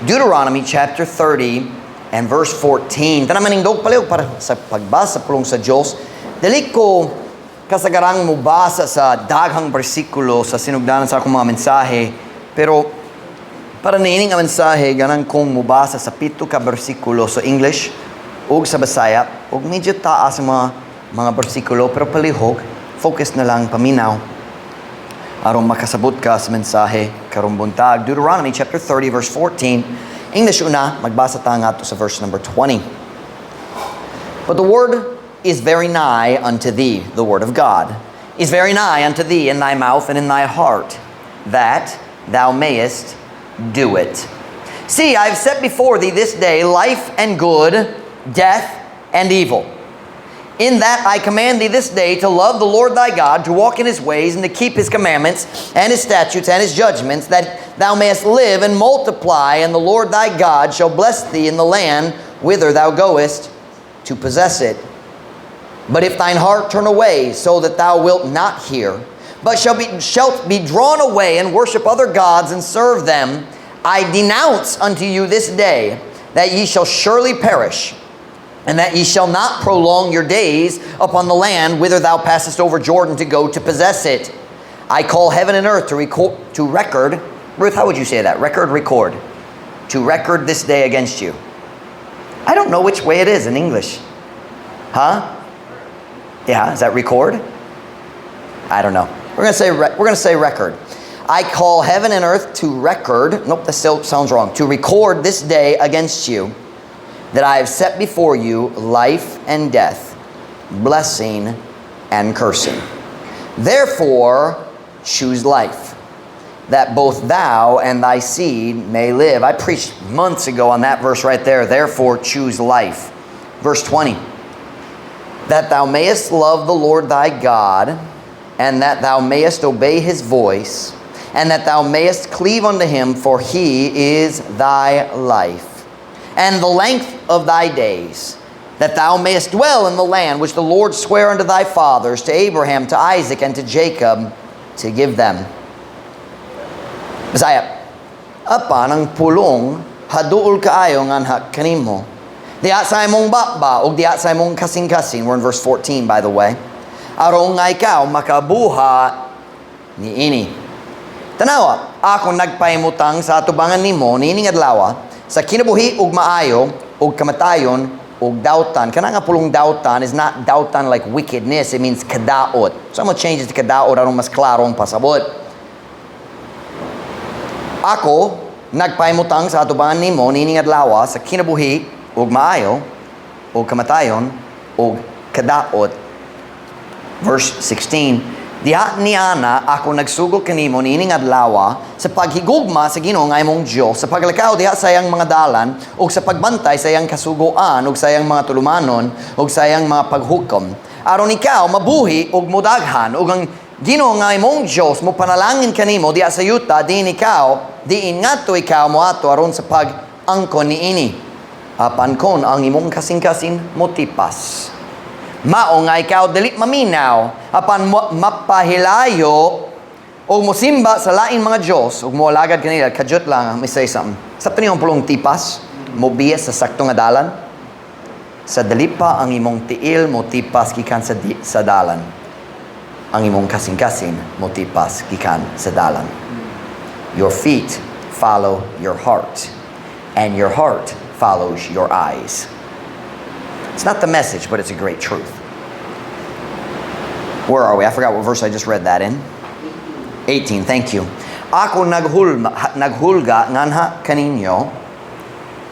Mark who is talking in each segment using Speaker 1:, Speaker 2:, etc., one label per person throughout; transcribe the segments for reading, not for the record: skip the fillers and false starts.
Speaker 1: Deuteronomy chapter 30 and verse 14. Tanang manindog palihog para sa pagbasa pulong sa Diyos. Dili ko kasagarang mobasa sa daghang bersikulo sa sinugdanan sa akong mga mensahe. Pero para niining nga mensahe, ganahan kong mobasa sa pito ka bersikulo sa English ug sa Bisaya ug medyo taas ang mga bersikulo, pero palihog focus na lang, paminaw aron makasabot ka sa mensahe karong buntag. Deuteronomy chapter 30 verse 14. English una, magbasa ta ngadto sa verse number 20. But the word is very nigh unto thee, the word of God is very nigh unto thee, in thy mouth and in thy heart, that thou mayest do it. See, I have set before thee this day life and good, death and evil. In that I command thee this day to love the Lord thy God, to walk in his ways, and to keep his commandments, and his statutes, and his judgments, that thou mayest live and multiply, and the Lord thy God shall bless thee in the land whither thou goest to possess it. But if thine heart turn away, so that thou wilt not hear, but shalt be drawn away and worship other gods and serve them, I denounce unto you this day that ye shall surely perish, and that ye shall not prolong your days upon the land whither thou passest over Jordan to go to possess it. I call heaven and earth to record. Ruth, how would you say that? Record, record. To record this day against you. I don't know which way it is in English. Huh? Yeah, is that record? I don't know. We're going to say record. I call heaven and earth to record. Nope, that still sounds wrong. To record this day against you, that I have set before you life and death, blessing and cursing. Therefore, choose life, that both thou and thy seed may live. I preached months ago on that verse right there. Therefore, choose life. Verse 20. That thou mayest love the Lord thy God, and that thou mayest obey his voice, and that thou mayest cleave unto him, for he is thy life, and the length of thy days, that thou mayest dwell in the land which the Lord sware unto thy fathers, to Abraham, to Isaac, and to Jacob, to give them. Bisaya, apan ang pulong haduol kaayo nganha kanimo, diha sa imong baba ug diha sa imong kasing-kasing. We're in verse 14, by the way. Aron nga ikaw makabuhat niini. Tanawa, ako nagpahimutang sa atubangan nimo niining adlaw sa kinabuhi ug maayo ug kamatayon ug dautan. Kana nga pulong "dautan" is not dautan like wickedness, it means kadaot. So I'm gonna change it to kadaot aron mas klaro ang pasabot. Ako nagpahimutang sa atubangan nimo niining adlaw sa kinabuhi ug maayo ug kamatayon ug kadaot. Verse 16, diha niana ako nagsugo kanimo niining adlaw sa paghigugma sa Ginoo nga imong Dios, sa paglakaw diha sa iyang mga dalan ug sa pagbantay sa iyang kasugoan ug sa iyang mga tulumanon ug sa iyang mga paghukom, aron ikaw mabuhi ug mudaghan ug ang Ginoo nga imong Dios mo panalangin kanimo diha sa yuta diin ngadto ikaw moadto aron sa pag-angkon niini. Apan kon ang imong kasing-kasing motipas, mao nga ikaw dili maminaw, apan mapahilayo o mosimba sa lain mga Diyos ug moalagad kanila. Kadyot lang, may say something. Sabto niyo ang pulong "tipas"? Mobiya sa sakto nga dalan. Sa dali pa ang imong tiil motipas gikan sa dalan, ang imong kasing-kasing motipas gikan sa dalan. Your feet follow your heart, and your heart follows your eyes. It's not the message, but it's a great truth. Where are we? I forgot what verse I just read that in. 18, thank you. Ako naghulga nganha kaninyo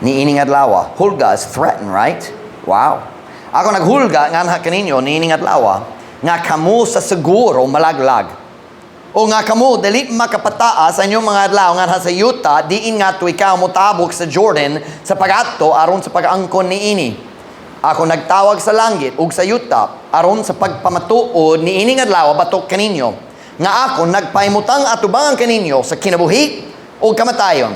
Speaker 1: niining adlaw. Hulga is threaten, right? Wow. Ako naghulga nganha kaninyo niining adlaw nga kamo sa siguro malaglag, o nga kamo dili makapataas sa inyong mga adlaw nganha sa yuta diin ngadto ikaw motabok sa Jordan sa pag-adto aron sa pag-angkon niini. Ako nagtawag sa langit ug sa yuta aron sa pagpamatuod niining adlaw batok kaninyo nga ako nagpahimutang atubangan kaninyo sa kinabuhi ug kamatayon,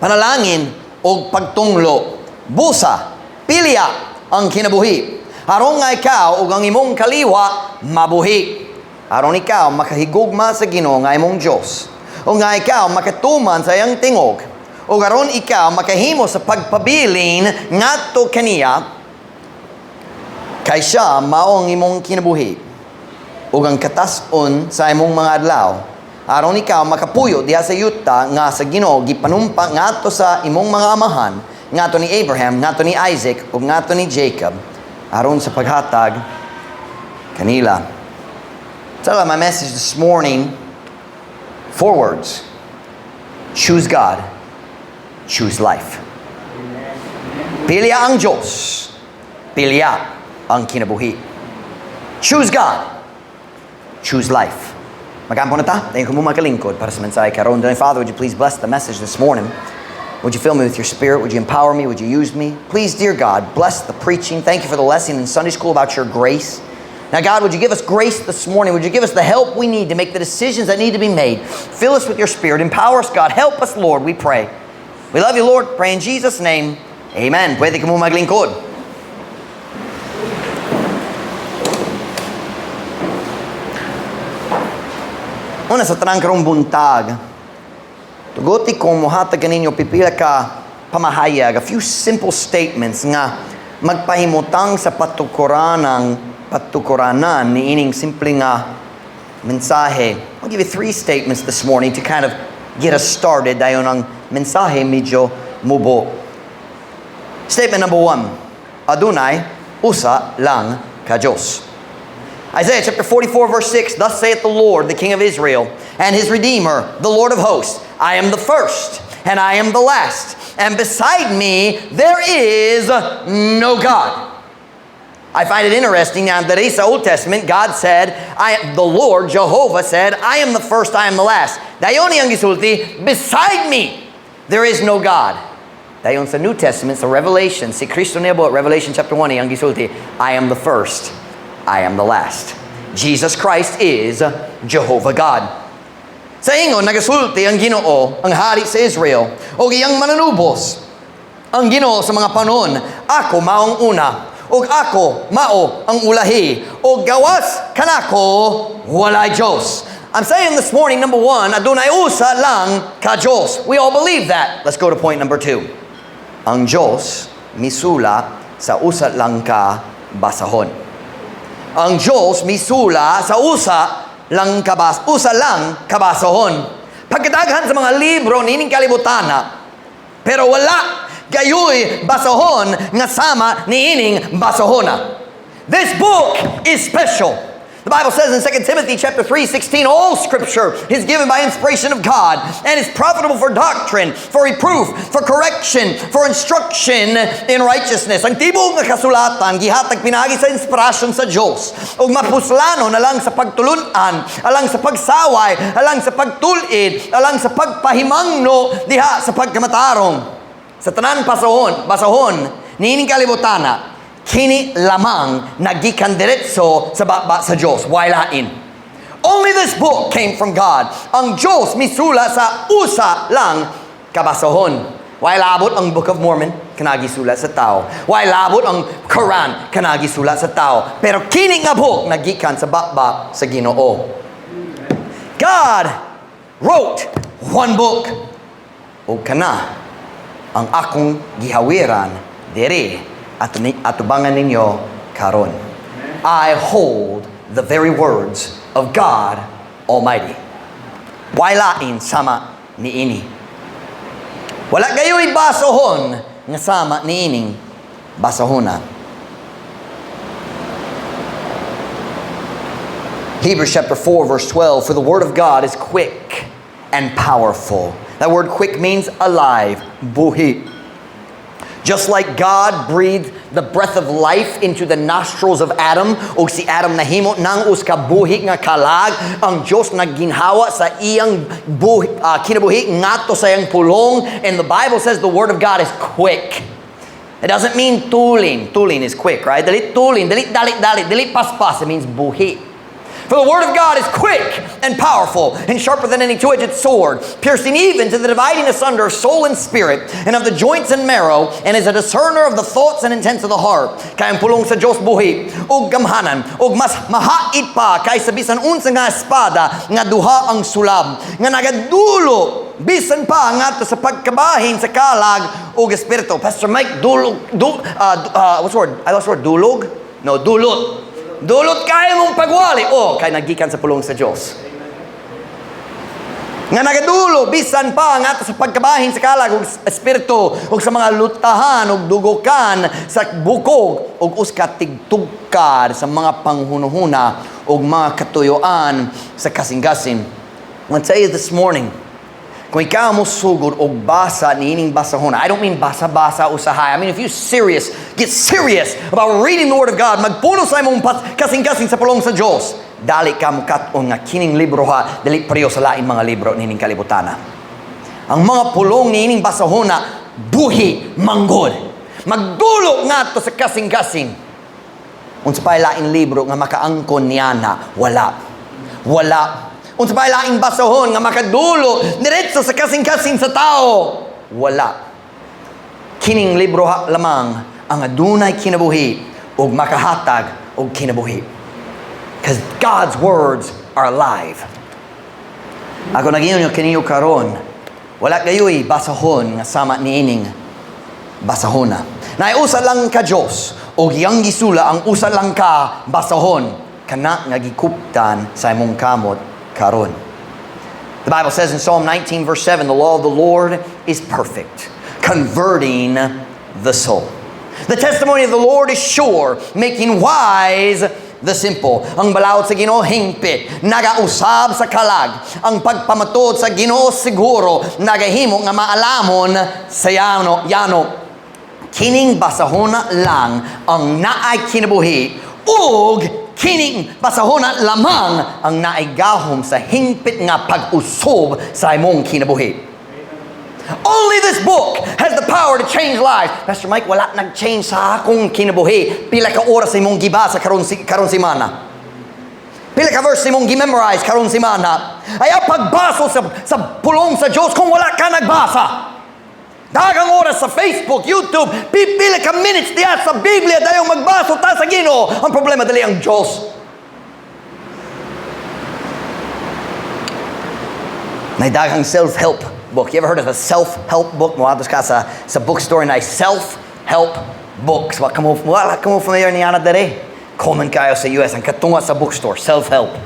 Speaker 1: panalangin ug pagtunglo. Busa, pilya ang kinabuhi, aron nga ikaw ug ang imong kaliwa mabuhi, aron ikaw makahigugma sa Ginoo nga imong Dios, ug nga ikaw makatuman sa iyang tingog. Ug aron ikaw makahimo sa pagpabilin ngadto kaniya, kay siya mao ang imong kinabuhi ug ang katas-on sa imong mga adlaw, aron ikaw makapuyo diha sa yuta nga sa Ginoo gipanumpa ngadto sa imong mga amahan, ngadto ni Abraham, ngadto ni Isaac ug ngadto ni Jacob, aron sa paghatag kanila. Title of my message this morning, four words: Choose God, choose life. Pilia ang Diyos, pilia ang kinabuhi. Choose God, choose life. Magampo na ta. Dayon ko mo makalingkod para sa mensahe karon. Dear Father, would you please bless the message this morning? Would you fill me with your Spirit? Would you empower me? Would you use me? Please, dear God, bless the preaching. Thank you for the lesson in Sunday school about your grace. Now, God, would you give us grace this morning? Would you give us the help we need to make the decisions that need to be made? Fill us with your Spirit. Empower us, God. Help us, Lord, we pray. We love you, Lord. Pray in Jesus' name. Amen. Pwede ka mo maglingkod. Una sa tanang karong buntag, tugoti ko mohatag kaninyo pipila ka pamahayag, a few simple statements nga magpahimutang sa patukuranan ni ining simple nga mensahe. I'll give you three statements this morning to kind of get us started, dayon ang mensahe medyo mubo. Statement number one, adunay usa lang ka Diyos. Isaiah chapter 44 verse 6, "Thus saith the Lord, the King of Israel, and his Redeemer, the Lord of hosts, I am the first, and I am the last, and beside me there is no God." I find it interesting now that in the Old Testament, God said, I, the Lord, Jehovah said, "I am the first, I am the last." Dayon iyang gisulti, "Beside me, there is no God." Dayon sa New Testament, sa Revelation, si Kristo niabot, Revelation chapter 1, iyang gisulti, "I am the first, I am the last." Jesus Christ is Jehovah God. Sa ingon, nagasulti ang Ginoo, ang hari sa Israel, o iyang mananubos, ang Ginoo sa mga panon, "Ako maong una, ug ako mao ang ulahi, ug gawas kanako walay Diyos." I'm saying this morning, number one, adunay usa lang ka Diyos. We all believe that. Let's go to point number two. Ang Diyos misula sa usa lang ka basahon. Ang Diyos misula sa usa lang kabasahon. Pagkadaghan sa mga libro nining kalibutana, pero wala gayoy basahon nga sama niining basahona. This book is special. The Bible says in 2 Timothy chapter 3, 16, "All scripture is given by inspiration of God and is profitable for doctrine, for reproof, for correction, for instruction in righteousness." Ang tibuok nga kasulatan gihatag pinaagi sa inspirasyon sa Dios ug mapuslanon alang sa pagtulunan, alang sa pagsaway, alang sa pagtulid, alang sa pagpahimangno diha sa pagkamatarong. Sa tanan basahon niining kalibutana, kini lamang nagikan diretso sa baba sa Diyos, way lain. Only this book came from God. Ang Diyos misula sa usa lang kabasahon. Way labot ang Book of Mormon, kanang gisulat sa tao. Way labot ang Quran, kanang gisulat sa tao. Pero kini nga book nagikan sa baba sa Ginoo. God wrote one book. O kana ang akong gihawiran diri ato ni atubangan ninyo karon. I hold the very words of God Almighty. Way lain sama niini. Wala gayoy basahon nga sama niining basahona. Hebrews chapter 4 verse 12, "For the word of God is quick and powerful." That word "quick" means alive, buhi. Just like God breathed the breath of life into the nostrils of Adam, ug si Adam nahimo nang usa ka buhi nga kalag, ang Dios nagginhawa sa iyang kinabuhi ngadto sa iyang pulong, and the Bible says the word of God is quick. It doesn't mean tulin. Tulin is quick, right? Dili tulin, dili dali dali, dili paspas. It means buhi. "For the word of God is quick and powerful and sharper than any two-edged sword, piercing even to the dividing asunder of soul and spirit and of the joints and marrow, and is a discerner of the thoughts and intents of the heart." Kay ang pulong sa Dios buhi ug gamhanan ug mas mahait pa kaysa bisan unsa nga espada nga duha ang sulab nga nagadulo bisan pa ngadto sa pagkabahin sa kalag ug espiritu. Pastor Mike, dulog, what's the word? I lost the word. Dulog? No, dulot. Dulot kaya mong pagwali. Oh, kay nagikan sa pulong sa Diyos. Nga nagadulo bisan pa ngadto sa pagkabahin sa kalag ug espiritu ug sa mga lutahan ug dugokan sa bukog ug usa ka tigtugkad sa mga panghunuhuna ug mga katuyuan sa kasing-kasing. I want to tell you this morning, kung ikaw mo sugod og basa niining basahon, I don't mean basa-basa usahay. I mean, if you serious, get serious about reading the Word of God, magpuno sa imong kasing-kasing sa pulong sa Diyos, dali ka mukat-on nga kining libro ha, dali pareho sa lain mga libro nining kalibutana. Ang mga pulong niining basahona, buhi manggod. Magdulo ngadto sa kasing-kasing. Unsa pa laing libro nga makaangkon niana? Wala. Wala. Unsa pa laing basahon nga makadulo diretso sa kasing-kasing sa tao? Wala. Kining libro ha lamang ang adunay kinabuhi ug makahatag og kinabuhi. Because God's words are alive. Ako nagingon kaninyo karon, wala kayo'y basahon nga sama niining basahona. Naay usa lang ka Dios og iyang gisula ang usa lang ka basahon kana nga gikuptan sa imong kamot karon. The Bible says in Psalm 19 verse 7, "The law of the Lord is perfect, converting the soul. The testimony of the Lord is sure, making wise the simple." Ang balaod sa Ginoo hingpit, nagausab sa kalag. Ang pagpamatod sa Ginoo siguro, nagahimo nga maalamon sa yano. Yano. Kining basahona lang ang naay kinabuhi ug kining basahona lamang ang naay gahom sa hingpit nga pag-usob sa imong kinabuhi. Only this book has the power to change lives. "Pastor Mike, wala nag-change sa akong kinabuhi." Pila ka oras imong gibasa karon simana? Pila ka verse imong gi-memorize karon simana? Ayaw pagbaso sa pulong sa Diyos kung wala ka nagbasa. Daghang oras sa Facebook, YouTube, pipila ka minutes diya sa Biblia dayong magbaso ta sa Ginoo. Ang problema, dali ang Diyos. Nay daghang self-help book. You ever heard of a self-help book? Moadto ka sa bookstore na self-help books. Wala ka mo familiar niya na dere. Common kayo sa US. Ang katunga sa bookstore, self-help.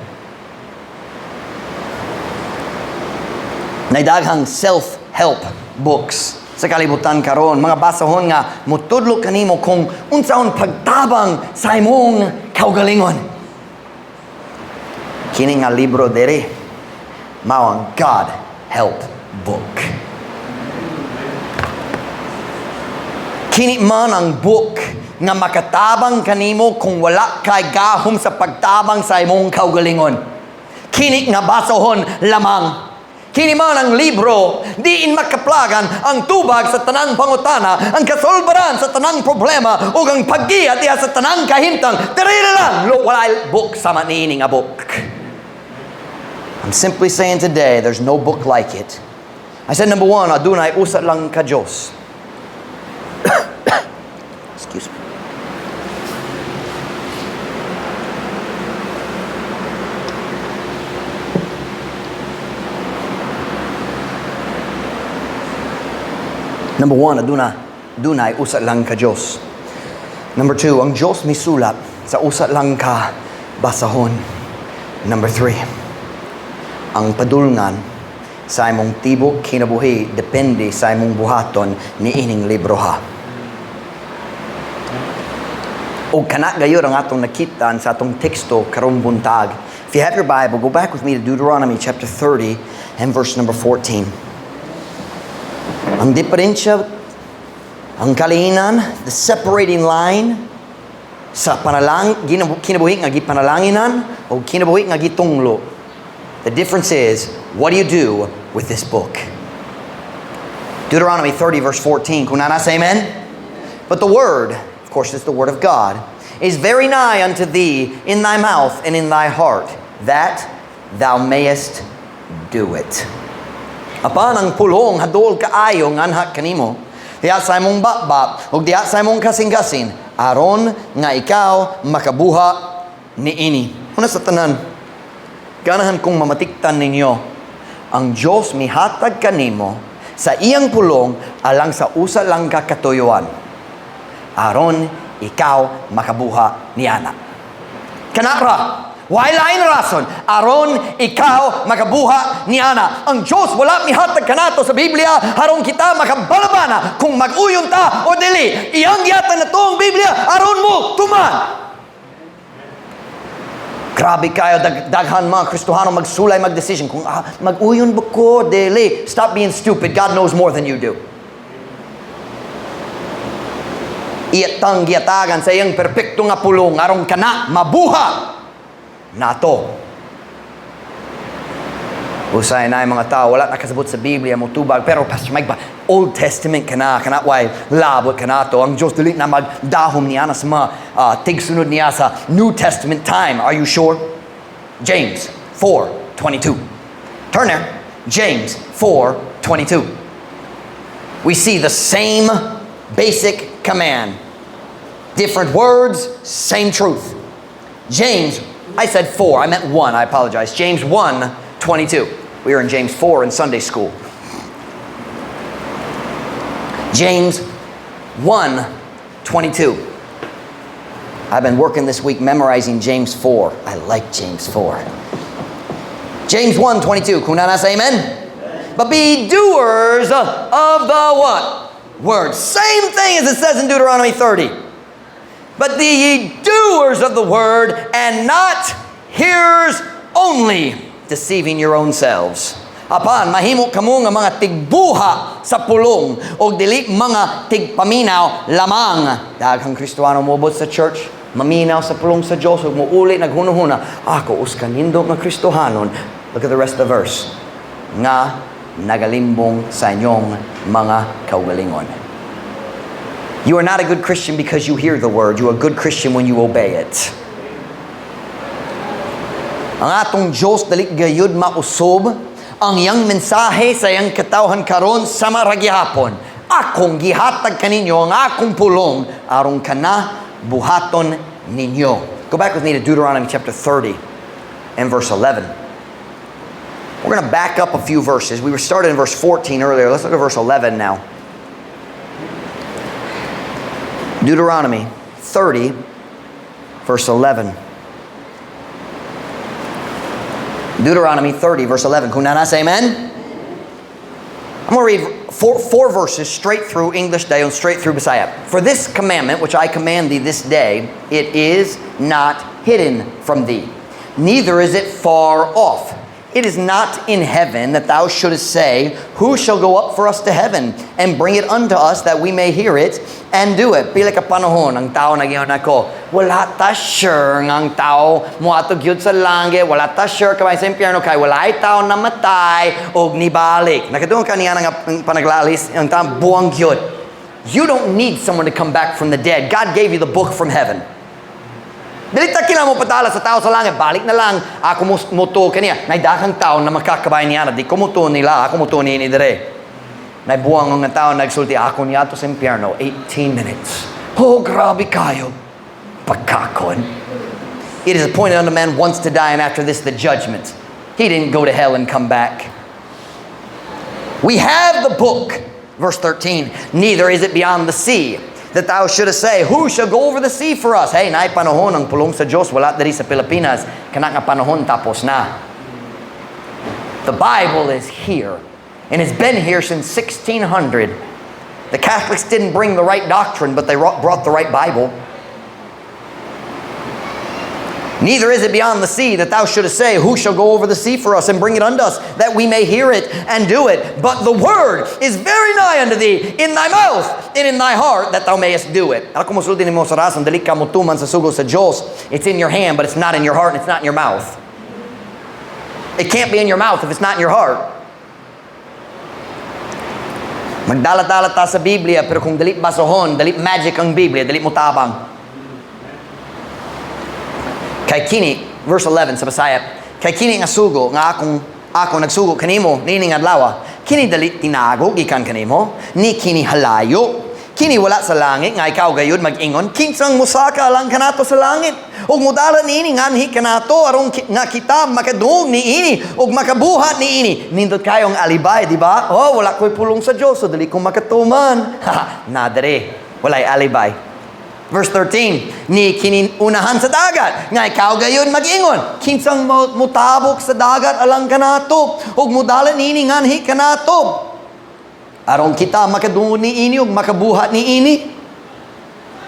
Speaker 1: Nay daghang self-help books sa kalibutan karon, mga basahon nga mutudlo kanimo kung unsaon pagtabang sa imong kaugalingon. Kini nga libro dere mao ang God Help Book. Kini man ang book nga makatabang kanimo kung wala kay gahom sa pagtabang sa imong kaugalingon. Kini nga basahon lamang. Kini man ang libro, diin makaplagan ang tubag sa tanang pangutana, ang kasolbaran sa tanang problema, ug ang paggiya diha sa tanang kahimtang. Diri na lang, walay book sama niini nga book. I'm simply saying today, there's no book like it. I said, number one, adunay usa lang ka Diyos. Excuse me. Number one, adunay usa lang ka Diyos. Number two, ang Diyos misulat sa usa lang ka basahon. Number three, ang padulngan sa imong tibok kinabuhi depende sa imong buhaton niining libro ha. O kana gayud ang atong nakitaan sa atong teksto karong buntag. If you have your Bible, go back with me to Deuteronomy chapter 30 and verse number 14. Ang diferensya, ang kalihinan, the separating line sa kinabuhi nga gipanalanginan o kinabuhi nga gitunglo. The difference is, what do you do with this book? Deuteronomy 30 verse 14. Kung naa na, say amen. "But the word," of course it's the word of God, "is very nigh unto thee, in thy mouth and in thy heart, that thou mayest do it." Apan ang pulong haduol kaayo nganha kanimo, diha sa imong baba ug diha sa imong kasing-kasing, aron nga ikaw makabuha niini. Una sa tanan, ganahan kong mamatiktan ninyo Ang Diyos mihatag kanimo sa iyang pulong alang sa usa lang ka katuyuan. Aron ikaw makabuha niana. Kana ra. Way lain rason? Aron ikaw makabuha niana. Ang Diyos wala mihatag kanato sa Biblia aron kita makabalabana kung mag-uyon ta o dili. Iyang gihatag nato ang Biblia aron mo tuman. Grabe kayo, daghan mga Kristohano magsulay, mag-decision kung mag-uyon ba ko, dili. Stop being stupid. God knows more than you do. Iyatang giyatagan sa iyang perpekto nga pulong aron kana mabuha nato. Usay na mga tao, wala nakasabot sa Biblia, mo tubag. Pero Pastor Mike ba, Old Testament ka na, kana way labot ka na to. Ang Diyos dili na magdahom niya na sa mga tigsunod niya sa New Testament time. Are you sure? James 4:22. Turn there. James 4:22. We see the same basic command. Different words, same truth. James, I said 4, I meant 1, I apologize. James 1:22. We were in James 4 in Sunday school. James 1:22. I've been working this week memorizing James 4. I like James 4. James 1:22. Kung naa na, say amen. But be doers of the what? Word. Same thing as it says in Deuteronomy 30. But be ye doers of the word and not hearers only, deceiving your own selves. Apan, mahimo kamo nga mga tigbuha sa pulong o dili mga tigpaminaw lamang. Daghang Kristohano moabot sa church, maminaw sa pulong sa Diyos ug muuli naghunuhuna, "Ako usa ka nindot nga Kristohanon." Look at the rest of the verse. Nga nagalimbong sa inyong mga kaugalingon. You are not a good Christian because you hear the word. You are a good Christian when you obey it. Ang atong Diyos dali gayud mausob. Ang iyang mensahe sa iyang katawhan karon sama ra gihapon. Akong gihatag kaninyo ang akong pulong aron kana buhaton ninyo. Go back with me to Deuteronomy chapter 30 and verse 11. We're going to back up a few verses. We were started in verse 14 earlier. Let's look at verse 11 now. Deuteronomy 30, verse 11. Deuteronomy 30, verse 11. Kung naa na, say amen. I'm going to read four verses straight through English dayon, straight through Bisaya. For this commandment, which I command thee this day, it is not hidden from thee, neither is it far off. It is not in heaven that thou shouldest say, "Who shall go up for us to heaven and bring it unto us that we may hear it and do it?" Pila ka panahon ang tao nag-ingon ako, "Wala ta sure nga ang tao moadto gyud sa langit, wala ta sure kabay sa impyerno kay walay tao namatay og nibalik." Nakadungog ka niya nga panaglalis, ang tao buang gyud. You don't need someone to come back from the dead. God gave you the book from heaven. Dili ta kinahanglan mo padala sa tao sa langit, balik na lang, ako mutuo kaniya. Nay daghang tao na makakabay niya na, di ko mutuo nila, ako mutuo niini dire. Naibuang ang tao nagsulti, "Ako niadto sa impyerno, 18 minutes." Oh, grabe kayo. Pagkakon. It is appointed unto man once to die, and after this the judgment. He didn't go to hell and come back. We have the book, verse 13, neither is it beyond the sea, that thou shouldest say, "Who shall go over the sea for us?" Hey, naay panahon ang pulong sa Diyos, wala diri sa Pilipinas. Kana nga panahon tapos na. The Bible is here, and it's been here since 1600. The Catholics didn't bring the right doctrine, but they brought the right Bible. Neither is it beyond the sea that thou shouldest say, "Who shall go over the sea for us and bring it unto us, that we may hear it and do it?" But the word is very nigh unto thee, in thy mouth and in thy heart, that thou mayest do it. Ako mosulti nimo sa rason, dili ka motuman sa sugo sa Diyos. It's in your hand, but it's not in your heart and it's not in your mouth. It can't be in your mouth if it's not in your heart. Magdalat-dalat ta sa Biblia, pero kung dili basahon, dili magic ang Biblia, dili mo tabang. Kay kini, verse 11 sa Bisaya, kay kini nga sugo, nga akong ako nagsugo kanimo, nining adlaw, kini dali tinago gikan kanimo, ni kini halayo, Kini wala sa langit nga ikaw gayud mag-ingon, "Kinsang musaka lang kanato sa langit ug mudala niini nganhi kanato aron nga kita makadungog niini ug makabuhat niini?" Nindot kayong alibay, di ba? "Oh, wala ko'y pulong sa Diyos, so dili ko makatuman." Ha, nadere. Walay alibay. Verse 13, ni kiniunahan sa dagat nga ikaw gayon mag-ingon, "Kinsang mutabok sa dagat alang kanato ug mudala niini nganhi kanato aron kita makadungog niini ug makabuhat niini?"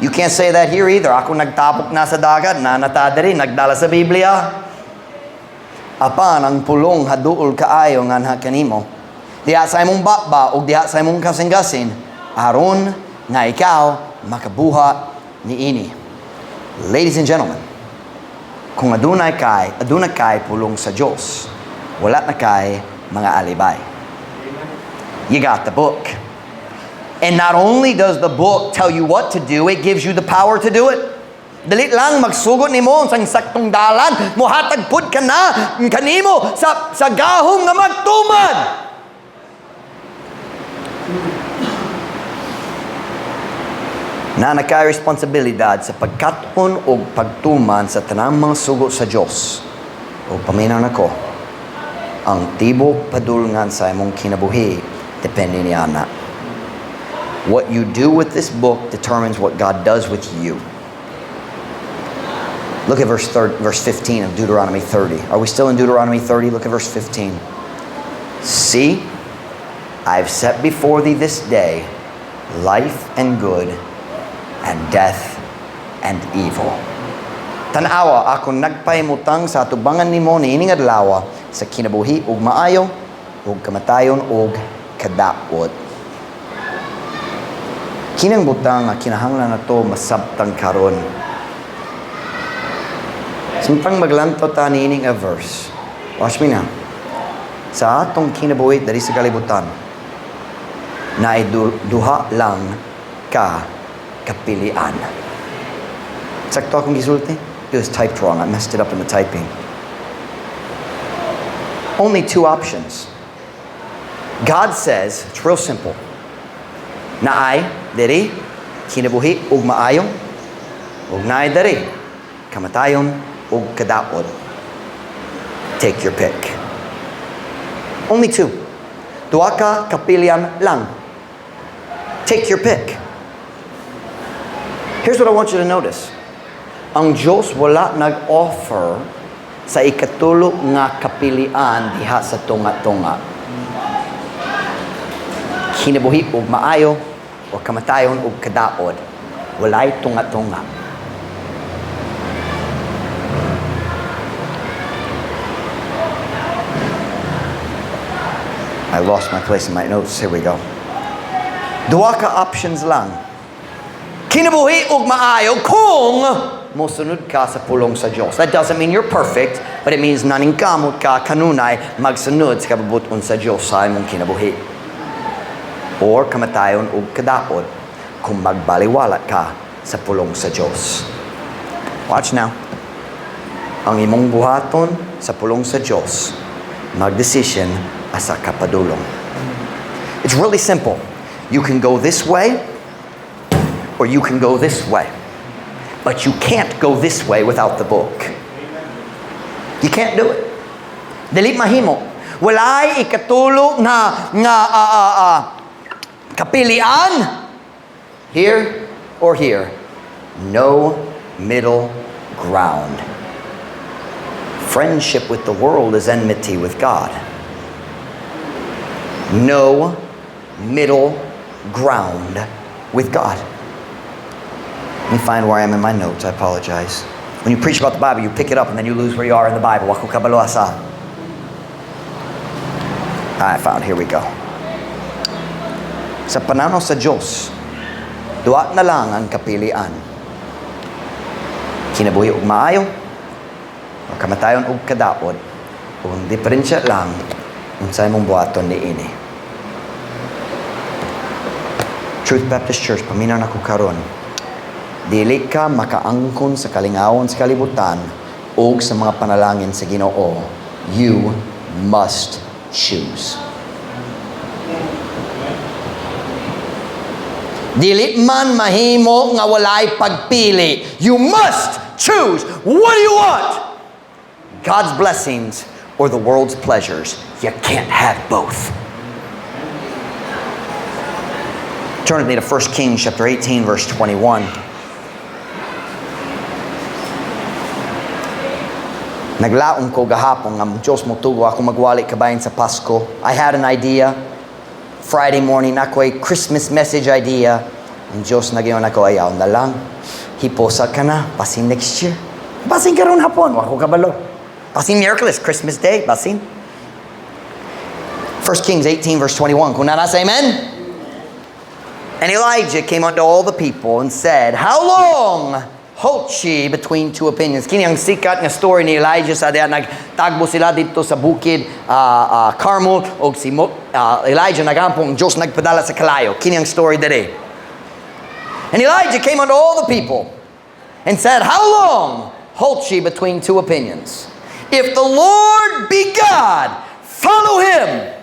Speaker 1: You can't say that here either. "Ako nagtabok na sa dagat, na natadiri, nagdala sa Biblia." Apan ang pulong haduol kaayo nganha kanimo, diha sa imong baba ug diha sa imong kasing-gasin, aron nga ikaw makabuhat niini. Ladies and gentlemen, kung adunay kay pulong sa Dios, wala na kay mga alibay. You got the book. And not only does the book tell you what to do, it gives you the power to do it. Dili lang magsugot nimo sa saktong dalan, muhatag pud ka na kanimo sa gahom nga magtuman. Na nakay responsibilidad sa pagkaton o pagtuman sa tanang mga sugo sa Dios. O paminaw nako, ang tibok padulngan sa imong kinabuhi depende niya na. What you do with this book determines what God does with you. Look at verse 15 of Deuteronomy 30. Are we still in Deuteronomy 30? Look at verse 15. "See, I've set before thee this day life and good and death and evil." Tanawa, ako nagpahimutang sa atubangan nimo niining adlaw sa kinabuhi ug maayo ug kamatayon ug kadaot. Kinang butang nga kinahanglan nato masabtang karon. Samtang maglantaw ta niining a verse. Watch me now. Sa atong kinabuhi diri sa kalibutan, naay duha lang ka kapilian. Sakto akong gisulti? It was typed wrong. I messed it up in the typing. Only two options. God says, it's real simple. Naay diri kinabuhi ug maayo ug naay diri kamatayon ug kadaot. Take your pick. Only two. Duha ka kapilian lang. Take your pick. Here's what I want you to notice. Ang Diyos wala nag-offer sa ikatulo nga kapilian diha sa tunga-tunga. Kinabuhi ug maayo o kamatayon ug kadaot. Walay tunga-tunga. I lost my place in my notes. Here we go. Duha ka options lang. Kinabuhi ug maayo kung mosunod ka sa pulong sa Diyos. That doesn't mean you're perfect, but it means naningkamot ka kanunay magsunod sa kabubuton sa Diyos sa imong kinabuhi. Or kamatayon ug kadaot kung magbaliwala ka sa pulong sa Diyos. Watch now. Ang imong buhaton sa pulong sa Diyos, magdesisyon asa ka padulong. It's really simple. You can go this way or you can go this way. But you can't go this way without the book. You can't do it. Dili mahimo. Walay ikatulo nga kapilian. Here or here. No middle ground. Friendship with the world is enmity with God. No middle ground with God. Let me find where I am in my notes. I apologize. When you preach about the Bible, you pick it up and then you lose where you are in the Bible. Wako kabalo asa. I found. Here we go. Sa pananaw sa Diyos, duha na lang ang kapilian. Kinabuhi og maayo, o kamatayon og kadaot, o ang diferensya lang, unsay mong buhaton niini. Truth Baptist Church, paminaw nako karon. Dili ka makaangkon sa kalingawon sa kalibutan o sa mga panalangin sa Ginoo. You must choose. Dili man mahimo nga walay pagpili. You must choose. What do you want? God's blessings or the world's pleasures. You can't have both. Turn with me to 1 Kings chapter 18 verse 21. Naglaom ko gahapon nga Diyos motugot ako magwali kabahin sa Pasko. I had an idea. Friday morning, ako'y Christmas message idea. Ang Diyos nag-ingon ako, "Ayaw na lang. Hiposa ka na. Basin next year. Basin karon hapon. Wa ko kabalo. Basin Miyerkules, Christmas Day. Basin." 1 Kings 18 verse 21. Kung naa na, say amen. And Elijah came unto all the people and said, "How long halt ye between two opinions?" Kini ang sikat nga story ni Elijah sa diha nagtagbo sila dito sa bukid Carmel og si Elijah nagampong, ang Diyos nagpadala sa kalayo. Kini ang story diri. And Elijah came unto all the people and said, "How long halt ye between two opinions? If the Lord be God, follow him.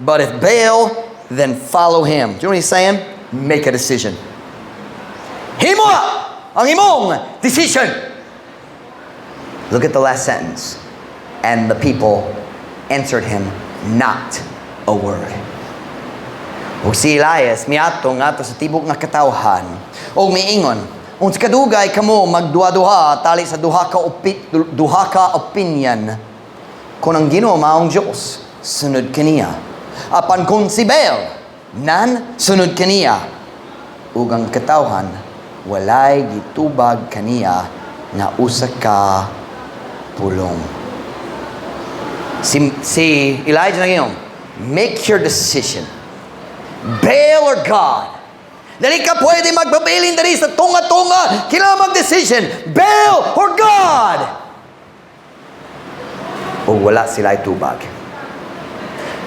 Speaker 1: But if Baal, then follow him." Do you know what he's saying? Make a decision. Himoa ang imong decision. Look at the last sentence. And the people answered him not a word. Ug si Elias miadto ngadto sa tibok nga katawhan ug miingon, "Unsa kadugay kamo magduha-duha tali sa duha ka opinion? Kung ang Ginoo maong Dios, sunod kaniya. Apan kung si Baal, nan sunod kaniya." Ug ang katawhan walay gitubag kaniya nga usa ka pulong. Si Elijah nag-ingon, "Make your decision. Baal or God. Dili ka pwede magpabilin diri sa tunga-tunga. Kailangan mag-decision. Baal or God." O wala sila tubag.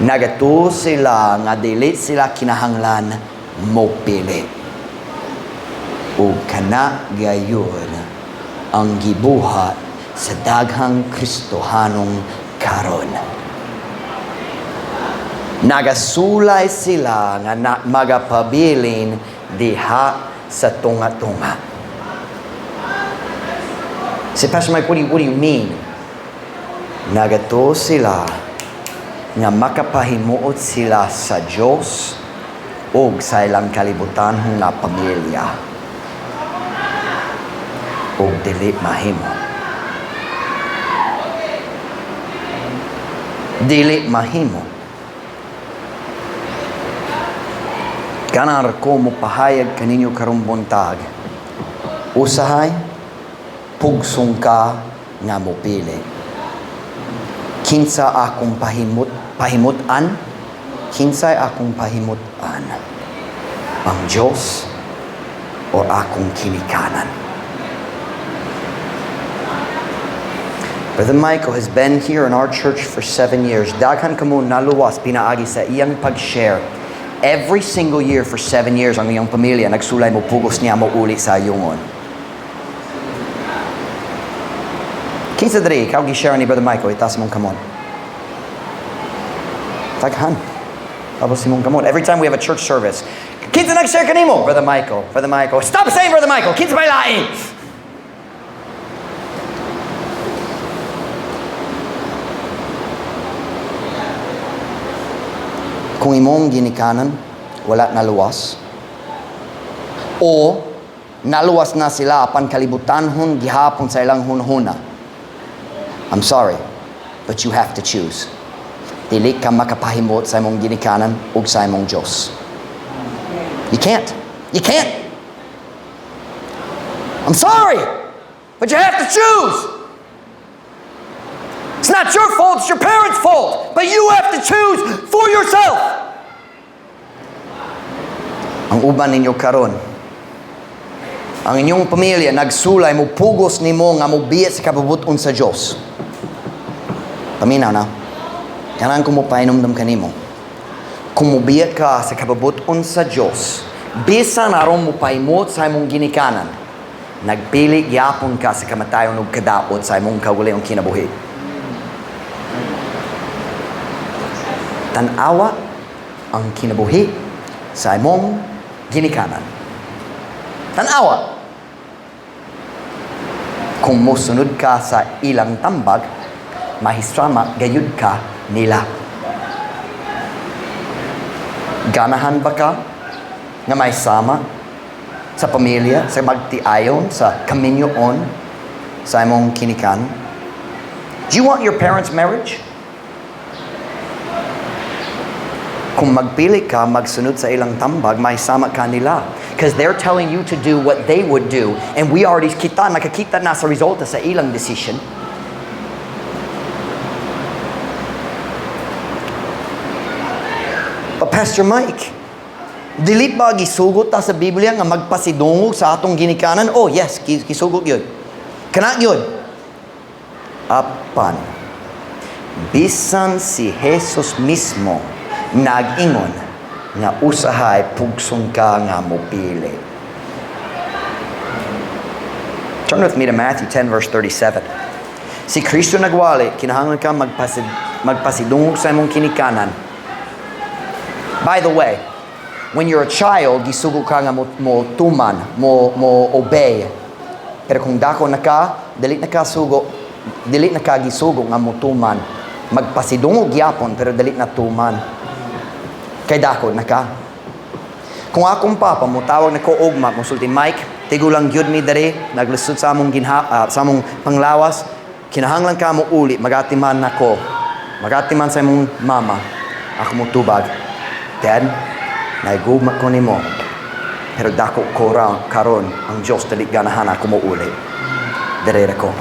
Speaker 1: Nagatuo sila nga dili sila kinahanglan mo pili. O kana gayon ang gibuhat sa daghang Kristohanong karon. Nagasulay sila nga na, magapabilin diha sa tunga-tunga. Say, "Pastor Mike, what do you mean?" Nagatuo sila nga makapahimuot sila sa Diyos o sa ilang kalibutan nga pamilya. O dili mahimo. Dili mahimo. Ganahan ko mo pahayag kaninyo karong buntag. Usahay, pugsong ka nga mopili. Kinsa akong pahimutan? Kinsay akong pahimutan? Ang Diyos o akong ginikanan? Brother Michael has been here in our church for 7 years. Daghan kamo naluwas pinaagi sa iyang pag-share. Every single year for 7 years, ang iyang pamilya nagsulay mo pugos niya mo uli sa ayungon. Kinsa diri, ikaw gi-share ni Brother Michael, itaas mong kamot. Daghan. Tapos imong kamot. Every time we have a church service, "Kinsa nag-share kanimo?" "Brother Michael, Brother Michael." "Stop saying Brother Michael. Kinsa may lain?" Kung imong ginikanan, wala naluwas, o naluwas na sila apan kalibutanhon gihapon sa ilang hunhuna, I'm sorry, but you have to choose. Dili ka makapahimot sa imong ginikanan ug sa imong Diyos. You can't. You can't. I'm sorry, but you have to choose. It's not your fault, it's your parents' fault. But you have to choose for yourself. Ang uban ninyo karon, ang inyong pamilya nagsulay mo pugos nimo nga mobiya sa kabubut-on sa Dios. Paminaw na. Ganahan ko mo pahinumdum kanimo. Kung mobiya ka sa kabubut-on sa Dios, bisan aron mo pahimot sa imong ginikanan, nagpili gyapon ka sa kamatayon ug kadaot sa imong kaugalingong kinabuhi. Tan-awa ang kinabuhi sa imong ginikanan. Tanawa. Kung mosunod ka sa ilang tambag, mahisama gayud ka nila. Ganahan ba ka nga may sama sa pamilya, sa magtiayon, sa kaminyoon, sa imong kinikan? Do you want your parents' marriage? Kung magpili ka, magsunod sa ilang tambag, may sama ka nila. Because they're telling you to do what they would do. And we already kita, nakakita na sa resulta sa ilang decision. But Pastor Mike, dili ba gisugot ta sa Biblia nga magpasidungog sa atong ginikanan? Oh yes, gisugot yun. Kana yun. Apan, bisan si Jesus mismo nag-ingon nga usahay pugson ka nga mopili. Turn with me to Matthew 10 verse 37. Si Kristo nagwali, kinahanglan ka magpasidungog sa imong kinikanan. By the way, when you're a child, gisugo ka nga mo tuman, mo obey. Pero kung dako na ka, dili na ka sugo, dili na ka gisugo nga mo tuman. Magpasidungog gyapon pero dili na tuman. Kay dako na ka. Kung akong papa mo tawag na ko ugma, mosulti, "Mike, tigulang gyud mi diri, naglisod sa among sa among panglawas, kinahanglan ka mo uli, magatiman nako. Magatiman sa imong mama." Ako mo tubag, "Dad, naigugma ko nimo. Pero dako ko ra karon, ang Diyos dili ganahan ako mo uli. Dere ra ko.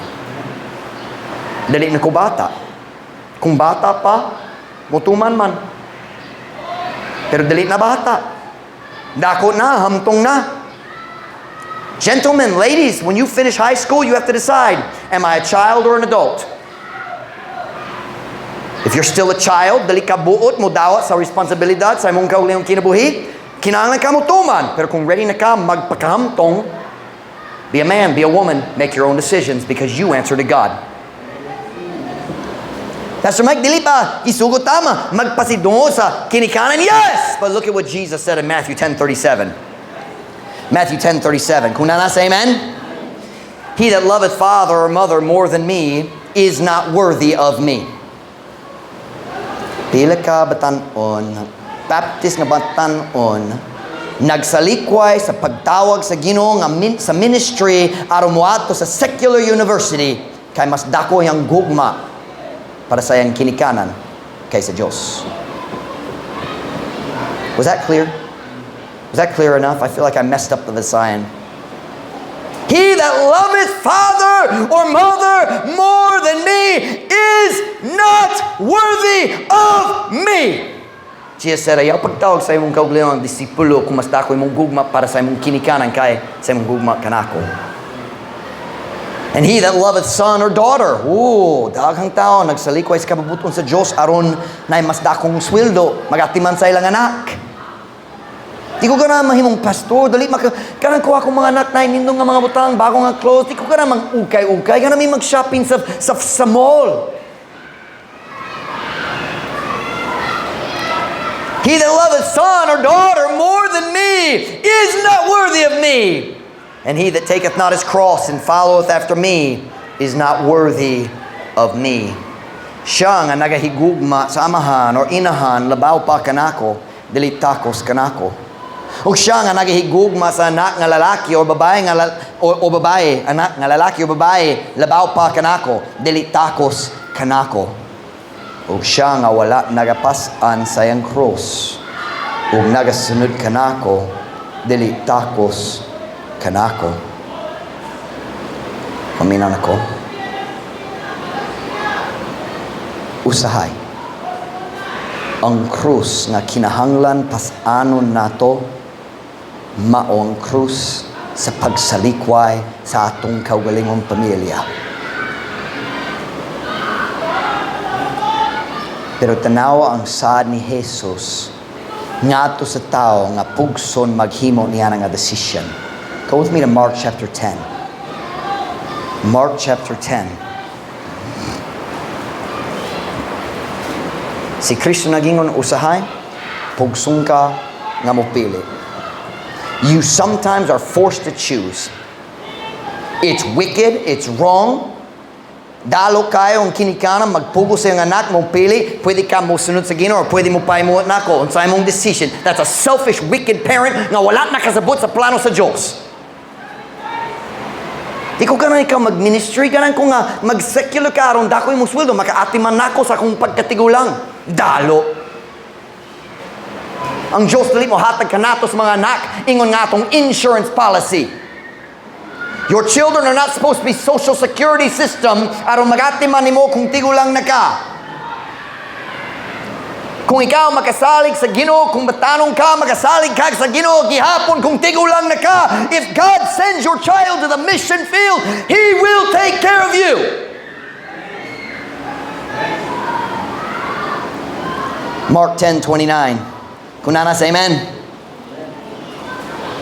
Speaker 1: Dili na ko bata." Kung bata pa, mutuman man. Pero dili na bata. Dako na, hamtong na. Gentlemen, ladies, when you finish high school, you have to decide, am I a child or an adult? If you're still a child, dili ka buot mo dawat sa responsibilidad sa imong kaugalingong kinabuhi, kinahanglan ka mo tuman. Pero kung ready na ka magpakahamtong, be a man, be a woman, make your own decisions because you answer to God. Pastor Mike, dili ba isugot tama magpasidungo sa kinikanan? Yes! But look at what Jesus said in Matthew 10:37. Matthew 10:37. Kung naa na, say amen. "He that loveth father or mother more than me is not worthy of me." Pila ka batan-on, Baptist nga batan-on, nagsalikway sa pagtawag sa Ginoo nga sa ministry aron moadto sa secular university kay mas dako ang gugma para sa iyang kinikanan kaysa Diyos. Was that clear? Was that clear enough? I feel like I messed up the Visayan. "He that loveth father or mother more than me is not worthy of me." Jesus said, "Ayaw pagtawag sa imong kaugalingong disipulo kung mas dako imong gugma para sa imong kinikanan kay sa imong gugma kanako." And he that loveth son or daughter, ooh, daghang tao nagsalikway sa kabubuton sa Diyos aron na mas dakong sweldo, magatiman sa ilang anak. "Di ko ganahan mahimong pastor, dali maka kanang ko akong mga anak na nindong nga mga butang, bago nga clothes, di ko ganahan mang ukay-ukay, ganahan mi mag-shopping sa mall." "He that loveth son or daughter more than me is not worthy of me. And he that taketh not his cross and followeth after me is not worthy of me." Siya nga nagahigugma sa amahan or inahan labaw pa kanako, dili takos kanako. Ug siya nga nagahigugma sa anak nga lalaki o babae nga o babae, anak nga lalaki o babae labaw pa kanako, dili takos kanako. Ug siya nga wala nagapas-an sa iyang cross ug nagasunod kanako, dili takos kanako. Paminaw nako. Usahay, ang krus nga kinahanglan pas-anon nato mao ang krus sa pagsalikway sa atong kaugalingong pamilya. Pero tanawa ang saad ni Jesus ngadto sa tao nga pugson maghimo niya nga decision. Go with me to Mark chapter 10. Mark chapter 10. Si Kristo nagingon usahay, pugson ka nga mopili. You sometimes are forced to choose. It's wicked, it's wrong. Dalo kayo ang kinikanan, magpugos sa iyong anak, mo pili, pwede ka mo sunod sa Ginoo or pwede mo pahimuot nako. Unsa imong decision? That's a selfish, wicked parent nga wala nakasabot sa plano sa Diyos. Di ko ganahan ikaw mag-ministry, ganahan ko nga mag-secular ka aron dako imong sweldo, makaatiman nako sa akong pagkatigulang. Dalo. Ang Diyos dili mo hatag kanato sa mga anak, ingon nga atong insurance policy. Your children are not supposed to be social security system aron magatiman nimo kung tigulang na ka. Kung ikaw makasalig sa Ginoo, kung batanong ka, makasalig ka sa Ginoo gihapon kung tigulang na ka. If God sends your child to the mission field, He will take care of you. Mark 10:29. Kunana, say amen.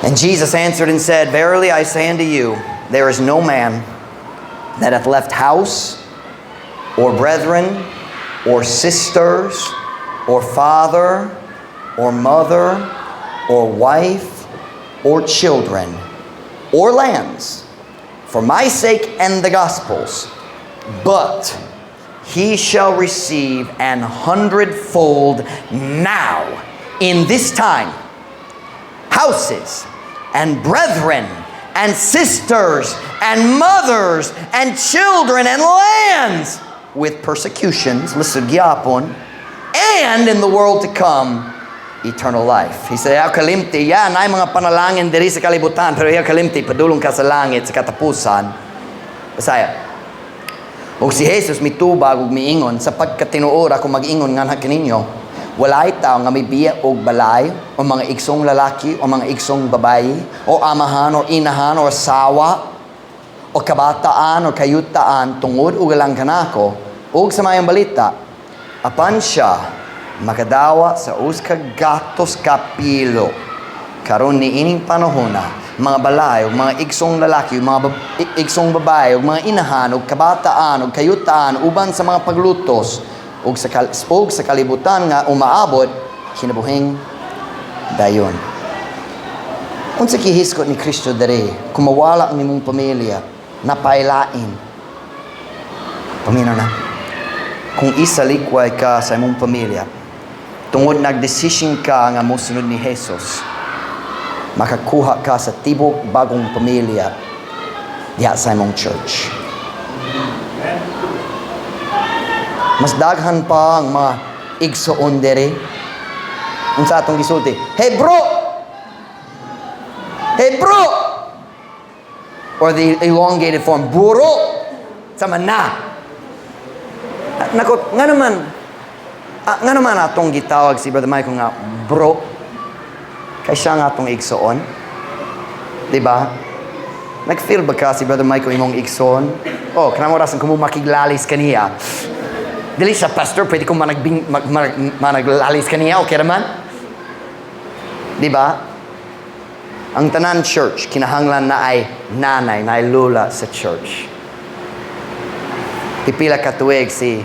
Speaker 1: And Jesus answered and said, "Verily I say unto you, there is no man that hath left house, or brethren, or sisters, or father, or mother, or wife, or children, or lands, for my sake and the gospel's, but he shall receive an hundredfold now, in this time, houses, and brethren, and sisters, and mothers, and children, and lands, with persecutions," lisod gyapon, "and in the world to come, eternal life." He said, "Ayaw kalimti, yan ay mga panalangin diri sa kalibutan, pero ayaw kalimti, padulong ka sa langit, sa katapusan." Bisaya. Ug si Jesus mitubag ug miingon, "Sa pagkatinuod ako mag-ingon nganha kaninyo, walay tawo nga mibiya og balay o mga igsong lalaki o mga igsong babayi o amahan o inahan o asawa o kabataan o kayutaan tungod og alang kanako ug sa maayong balita, apan siya makadawa sa usa ka gatos ka pilo karon niining panahona, mga balay ug mga igsong lalaki ug mga igsong babae ug mga inahan ug kabataan ug kayutaan uban sa mga paglutos, ug sa kalibutan nga umaabot kinabuhing dayon." Unsa gihisgot ni Kristo diri? Kung mawala ang imong pamilya, napailain. Paminaw na. Kung isalikway ka sa imong pamilya, tungod nagdesisyon ka nga mosunod ni Jesus, makakuha ka sa tibok bagong pamilya diha sa imong church. Mas daghan pa ang mga igsoon dere. Unsa atong gisulti? "Hey bro! Hey bro!" Or the elongated form, "Buro!" Sama na. Nako, nga naman atong gitawag si Brother Michael nga bro. Kay siya nga atong igsoon. Diba? Nag-feel ba ka si Brother Michael imong igsoon? Oh, kanang orasan kung mo makiglalis kaniya. Dili siya pastor, pwede kong managlalis kaniya, okay raman? Diba? Ang tanan church, kinahanglan na ay nanay, na ay lola sa church. Pipila ka tuig si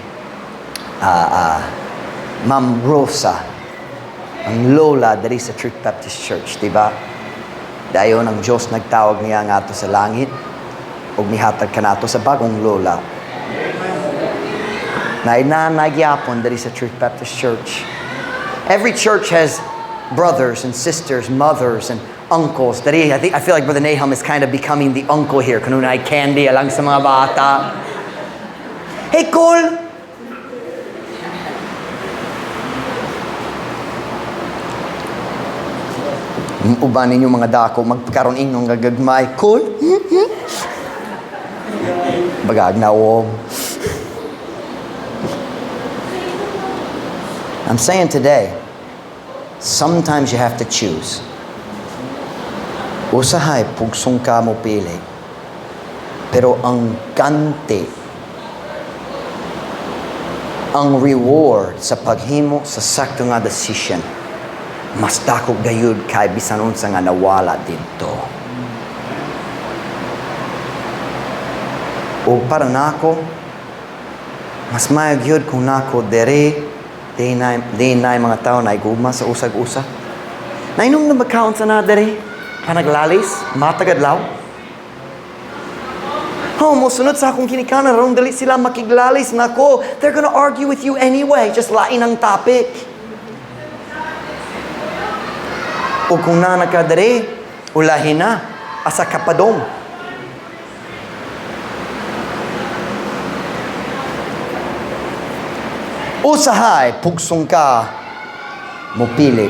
Speaker 1: Ma'am Rosa, ang lola diri sa Truth Baptist Church, diba? Dayon ang Diyos nagtawag niya nga ato sa langit ug nihatag kanato sa bagong lola. Na nanay gyapon diri sa Truth Baptist Church. Every church has brothers and sisters, mothers and uncles. Diri, I feel like Brother Nahum is kind of becoming the uncle here. Kanunay candy alang sa mga bata. Hey, cool! Uban ninyo mga dako, magkaroon inyong gagagmay. Cool? Bagag na om. I'm saying today, sometimes you have to choose. Usahay, pugsong ka mo pili. Pero ang ganti, ang reward sa paghimo sa sakto nga decision, mas dako gayud kay bisan unsa nga nawala didto. O para nako, mas maayo gyud kung nako dere, di na mga tao na igugma sa usag-usa. Nainom na ba kaon sa na dere? Panaglalis, matag adlaw. Oh, mosunod sa akong kinikanan, aron dili sila makiglalis nako. They're gonna argue with you anyway. Just lain ang topic. O kung naa na ka diri, ulahin na, asa ka padong. Usahay, pugsong ka, mupili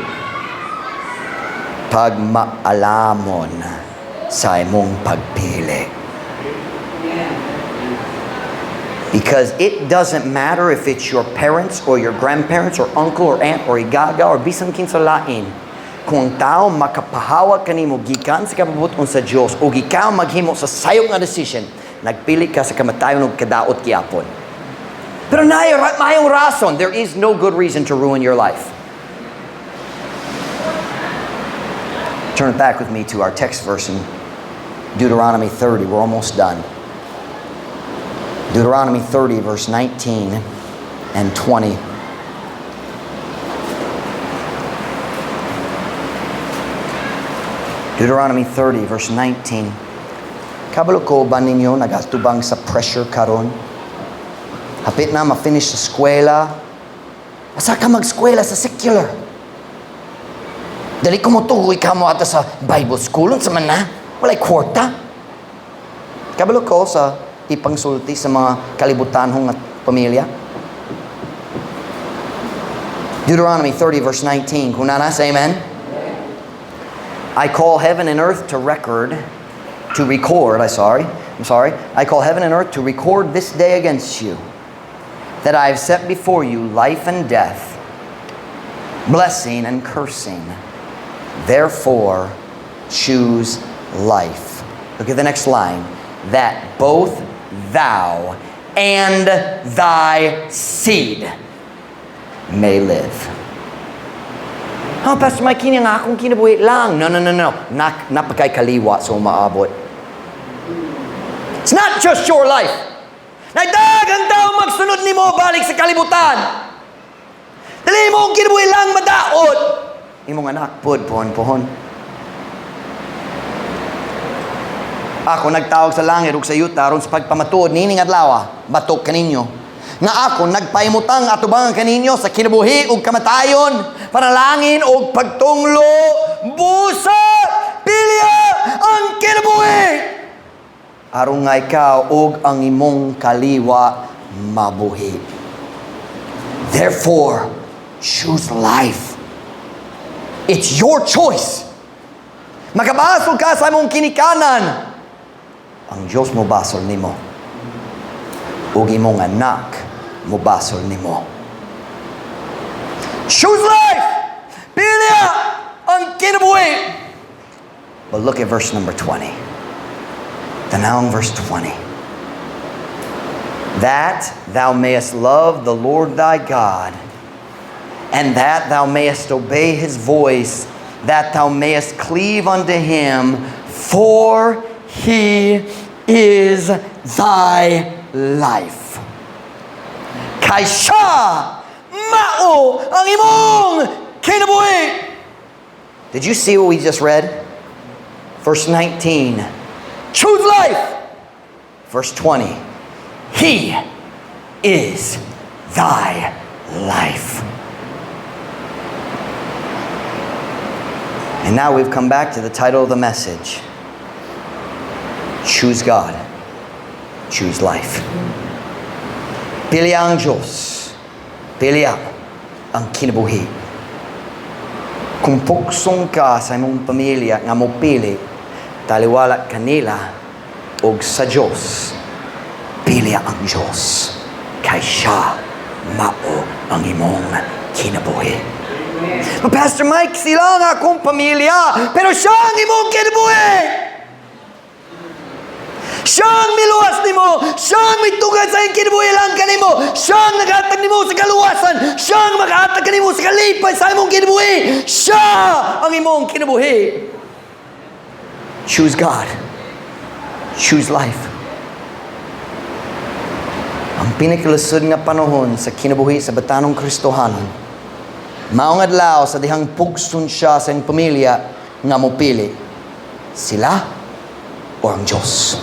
Speaker 1: pag maalamon sa imong pagpili. Because it doesn't matter if it's your parents or your grandparents or uncle or aunt or igaga or bisan kinsa lain. Kung ang tao makapahawa kanimo gikan sa kabubut-on sa Dios o ikaw maghimo sa sayop nga decision, nagpili ka sa kamatayon ug kadaot gyapon. Pero naay maayong rason, there is no good reason to ruin your life. Turn back with me to our text verse in Deuteronomy 30. We're almost done. Deuteronomy 30, verse 19 and 20. Deuteronomy 30, verse 19. Kabalo ko ba ninyo nagatubang sa pressure karon? Hapit na ma-finish sa eskwela. Asa ka mag-eskwela sa secular? Dali ko mo tugoy ka mo ata sa Bible school. Unsa man na? Walay kwarta. Kabalo ko sa ipangsulti sa mga kalibutanhong at pamilya. Deuteronomy 30 verse 19. Kung naa na, say amen. I call heaven and earth to record, to record, I sorry, I'm sorry. I call heaven and earth to record this day against you, that I have set before you life and death, blessing and cursing. Therefore, choose life. Look at the next line. That both thou and thy seed may live. Oh, Pastor Mike, kini ang akong kinabuhi lang. No. Naa pa kay kaliwat sa umaabot. It's not just your life. Nagdagang tao magsunod nimo balik sa kalibutan. Dili imong kinabuhi lang madaot. Imong anak pud pohon-pohon. Ako nagtawag sa langit ug sa yuta aron sa pagpamatuod niining adlaw, batok kaninyo. Nga ako nagpahimutang atubangan kaninyo sa kinabuhi ug kamatayon, panalangin ug pagtunglo, busa, pilya ang kinabuhi. Aron nga ikaw ug ang imong kaliwa mabuhi. Therefore, choose life. It's your choice. Makabasol ka sa imong kinikanan. Ang Diyos mo basol nimo. Ug imong anak mo basol nimo. Choose life! Pilya ang kinabuhi! But look at verse number 20. Tanawang verse 20. That thou mayest love the Lord thy God, and that thou mayest obey his voice, that thou mayest cleave unto him, for he is thy life. Kay siya mao ang imong kinabuhi. Did you see what we just read? Verse 19. Choose life. Verse 20. He is thy life. And now we've come back to the title of the message. Choose God. Choose life. Pili ang Diyos. Pili ang kinabuhi. Kung puksong ka sa imong pamilya nga mopili, taliwala kanila og sa Diyos. Pili ang Diyos. Kay siya mao ang imong kinabuhi. But Pastor Mike, sila ang akong pamilya, pero siya ang imong kinabuhi. Siya ang miluwas nimo. Siya ang mitugad sa iyang kinabuhi lang kanimo. Siya ang naghatag nimo sa kaluwasan. Siya ang makahatag kanimo sa kalipay sa imong kinabuhi. Siya ang imong kinabuhi. Choose God. Choose life. Ang pinakalusod nga panahon sa kinabuhi sa batanong Kristohanon, maong adlaw sa dihang pugson siya sa iyang pamilya nga mopili. Sila o ang Diyos?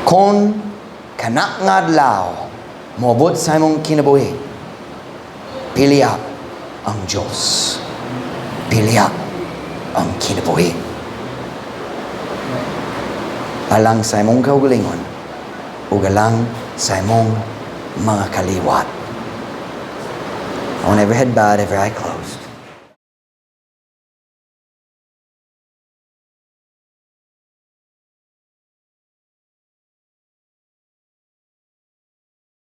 Speaker 1: Kung kana nga adlaw moabot sa imong kinabuhi, pilia ang Diyos. Pilia ang kinabuhi. Alang sa imong kaugalingon ug alang sa imong mga kaliwat. On every head bowed, every eye closed.